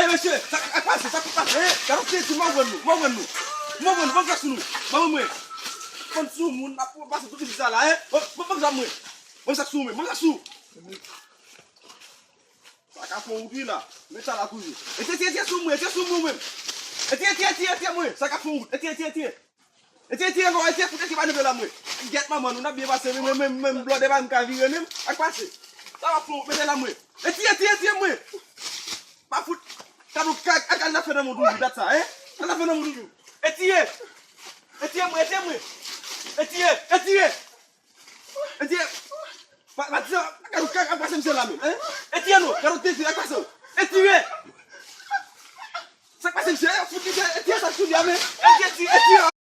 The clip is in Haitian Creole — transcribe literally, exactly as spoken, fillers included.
Mesye, sa k ap pase, sa k ap pase, hein? Gade w teti, m ap pran nou, m ap pran nou. M ap pran nou, ban m sa sou nou. Ban mwen mwen. Fann sou moun, ap pase tout sa la, hein? Ban m sa mwen. Ban m sa sou mwen, ban m sa sou. Sa ka fè wout wi la. Met sa la toujou. Etye, etye, etye sou mwen, etye sou mwen menm. Etye, etye, etye, etye mwen. Sa ka fè wout. Etye, etye, etye. Etye, etye, non, etye, fout etye pa leve la mwen. Gyèt manman nou, n ap byen pase, men mwen menm, menm blòdè pa m ka vire menm. Ak pase. Sa va fè wout, mete la mwen. Etye, etye, etye mwen. Pa fout. Kado kak, ak al la fè nan moun toujou, dat sa, hein? Al la fè nan moun toujou. Etye. Etye mwen, etye mwen. Etye, etye. Etye. Pa, pa di sa, gade w ka, ka pase misye la menm, hein? Etye non, gade w tezi, ka pase w. Etye. Sa k pase misye, fout misye, etye sa sou li a men. Etye, etye, etye.